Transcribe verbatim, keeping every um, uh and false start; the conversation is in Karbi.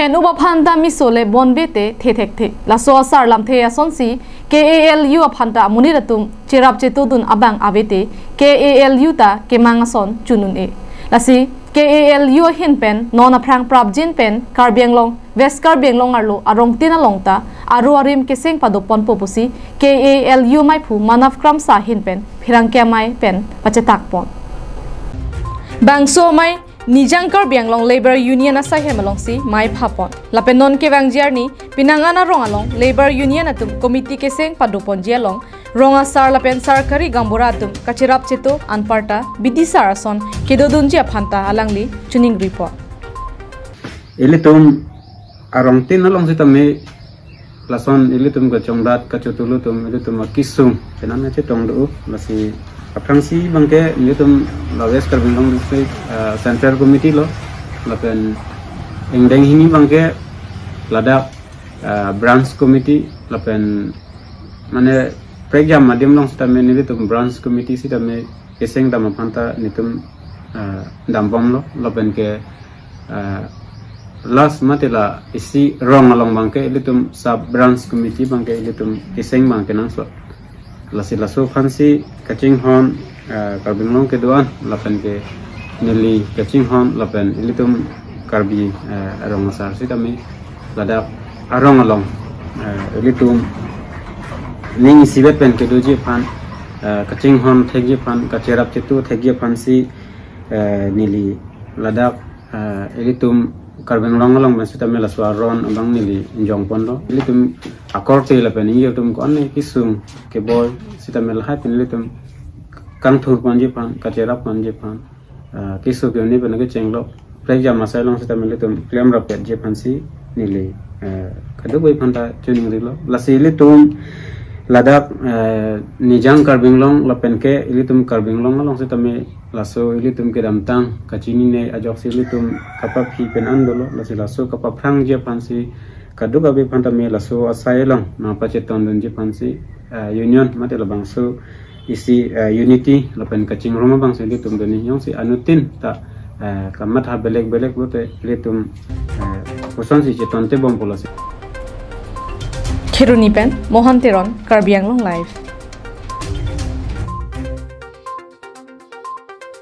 Pen up aphan ta miso le bonbe te the thekthe. Laso asar lamthe asonsi K A L U aphan ta amonit atum cherap chetodun abang ave te K A L U ta kemang ason chun un-e. Lasi K A L U ahin pen non aphrang prapjin pen Karbi Anglong, West Karbi Anglong arlo arongtin along ta aro arim keseng padoponpo pusi K A L U maiphu Manav Kramsa ahin pen pherangke amei pen pachetakpon. Bangso amei Nijang Karbi Anglong Labour Union asaihem alongsi mei phapon. Lapen non kevangji arni penang an arong along Labour Union atum committee keseng padoponji along rong asar lapen sarkari gaonbura atum kacherap cheto anparta bidisar ason kedodunji aphan ta alangli choningri pon. Ilitum arongtin along sitame lason ilitum kachongdat kachotulu atum ilitum akesung penang chetong do, lasi aphrangsi abangke ilitum la West Karbi Anglong District, ah, Central Committee lo, lapen ingdeng hini abangke ladak, ah, Branch Committee, lapen mane prekjam adim along sitame nelitum Branch Committee sitame keseng dam aphan ta nelitum, ah, dambomlo, lapen ke, ah, last mate la isi rong along abangke ilitum Sub Branch Committee abangke ilitum keseng abang kenangsot. Lasi laso aphansi kachinghon, ah, Karbi Anglong kedo-an lapen ke neli kachinghon lapen ilitum Karbi, ah, arong asar sitame ladak arong along, ah, ilitum ning isivet pen kedoji aphan, ah, kachinghon thekji aphan, kacherap cheto thekji aphansi, ah, neli ladak, ah, ilitum Karbi Anglong along pen sitame laso aron abang neli jongponlo. Ilitum akorte lapen ingjir atum ko-an kesung keboi sitame lahai pen ilitum kangthurponji aphan, kacherapponji aphan, ah, keso ke-un-e pen kechenglo. Prekjam asai along sitame ilitum klemrappetji aphansi neli, ah, kadokave aphan ta choningrilo. Lasi ilitum ladak, ah, Nijang Karbi Anglong lapen ke ilitum Karbi Anglong along sitame laso ilitum kedamtang kachinine ajoksi ilitum kapaphi pen an dolo, lasi laso kapaphrangji aphansi kadokave aphan tame laso asai along nangpachetondunji aphansi, ah, union mate labangso isi, ah, unity lapen kachingrum abangsi ilitum doni, jongsi anuttin ta, ah, kamatha belek belek lote ilitum, ah, kosonsi chetonte bompo lasi. Kheroni pen Mohan Teron, Karbi Anglong Live.